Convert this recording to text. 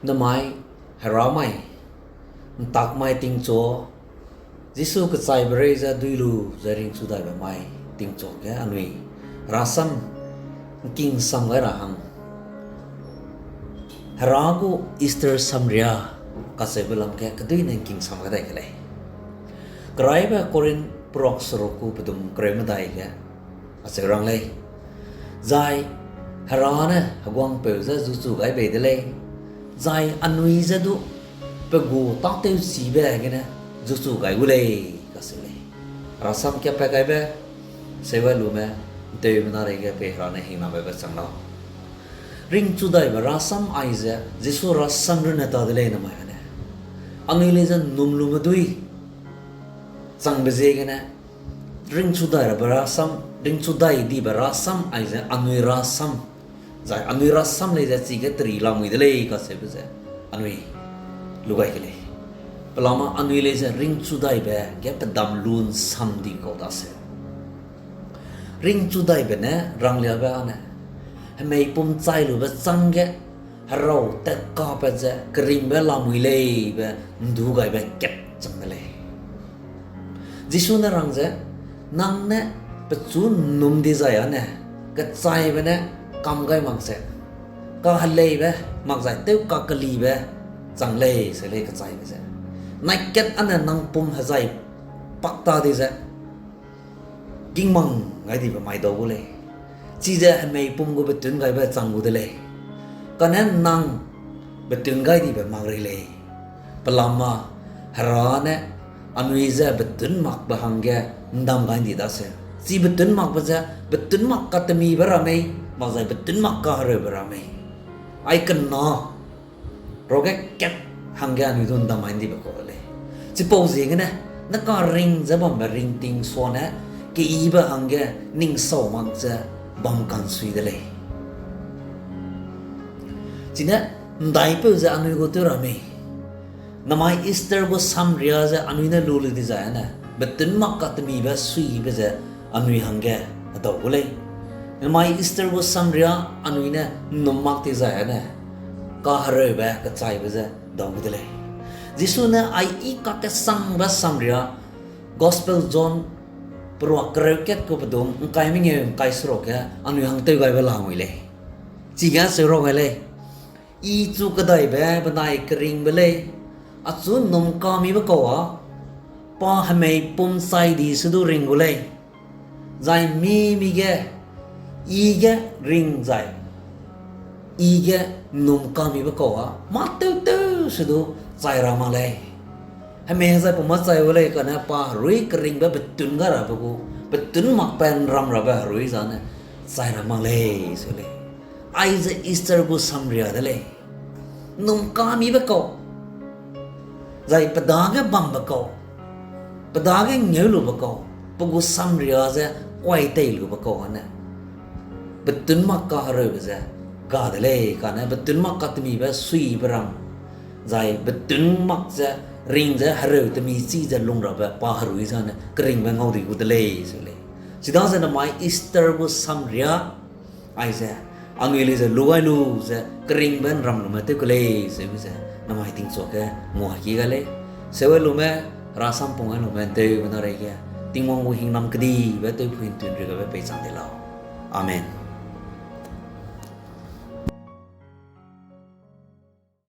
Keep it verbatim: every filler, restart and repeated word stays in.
Namai, heramai, ntakmai tingchu, Jisu kechaibe rei ze dui lu ze ringchu daibe mai tingchu ge anui rasam ngking sam gai ra hang, Hera gu Easter samria kacheube lam ge keduine ngking sam gai dai ke lei. Keraibe Korinth peruak seruk gu pedum kereu medai ge acheu rang lei. Zai Hera ne heguangpeu je zuchu gai bei de lei, zai anui je du pe gu tâtewchibe gene zuchu gai gu lei, kacheu lei. Rasam kiapat gaibe, seuai lume, nteume na reige pei Hera ne hingnabe be chang lau. Ringchu daibe rasam aize Jisu rasam runne ta de lei namai ane. Anui lei ze nnum lume dui changbe ziegene, ringchu dai rabe rasam, ringchu dai dibe rasam aize anui rasam, zai anui rasam lei ze chige teri lamui de lei kacheube ze anui lu gai ke lei. Pelama anui lei ze ringchu daibe ge pedam lu nsam di kau daseu. Ringchu daibe ne rangliabe ane, hemei pum chai lube chângge, herau tat kapat ze keringbe lamui lei be ndu gaibe kat chang de lei. Jisu ne rang ze, nang ne pechu nnum dizai ane, kechaibe ne kam gai mak ze, kaheleibe mak zai tew kakelibe chang lei se lei kechaibe ze. Naikat ane nang pum hezai pak ta di ze, kingmang gai dibe mai dau gu lei. Chize hemei pum gu betun gaibe chang gu de lei. Kane nang betun gai dibe mak rei lei. Pelama Hera ne anui je betun makbe hangge ndam gai ndi daseu. Chi betun makbe je betun mak katemibe ra mei, mak zai betun mak kahereube ra mei. Ai kena ruage kat hangge anui du ndam mai ndibe kau de lei. Chipau ziegene, ne karing ze bambe ringting suane, keyibe hangge ning sau mak ze bam kansui de lei. Chine, ndaipeu ze anui gu tew ra mei. Namai Easter gu samria ze anui ne lu lu dizai ane, betun mak katemibe suibe ze anui hangge hedau gu lei. Namai Easter gu samria anui ne nnum mak dizai ane, kahereube kechaibe ze dau gu de lei. Jisu ne ai i kakesangbe samria, Gospel John peruak kereu kat gu pedum, ngkai mengeu ngkai seruk ge anui hang tew gaibe lamui lei. Chige seu ra gai lei. I chu kedaibe benai keringbe lei, achu nnum kamibe kau â, pa hemei pum chai di se du ring gu lei. Zai mi mi ge, i ge ring zai, i ge nnum kamibe kau â, mâ tew tew se du chai ra mak lei. Hemei zai pum mâ chai gu lei kane pa herui keringbe betun gai rabe gu, betun makbe nram rabe herui zane chai ra mak lei se lei. Aize Easter gu samria de lei. Nnum kamibe kau, zai pe dage bambe kau, pe dage ngeulube kau, pe gu samria ze kuai tei lube kau ane, betun mak kahereube ze ga de lei kane, betun mak katemibe suibe ram, zai betun mak ze ring ze hereu temi chi ze lung rabe pa herui zane keringbe ngau di gu de lei se lei. Chidaze namai Easter gu samria aize, anui lei ze lu gai lu ze keringbe nram lume tew ke lei seube ze namai tingchuage nguaki gai lei. Seuai lume, rasam pung gai lume nteume na reige, Tingwang gu hingnam kedibe tewphui ntun ri gabe peichang de lau. Amen.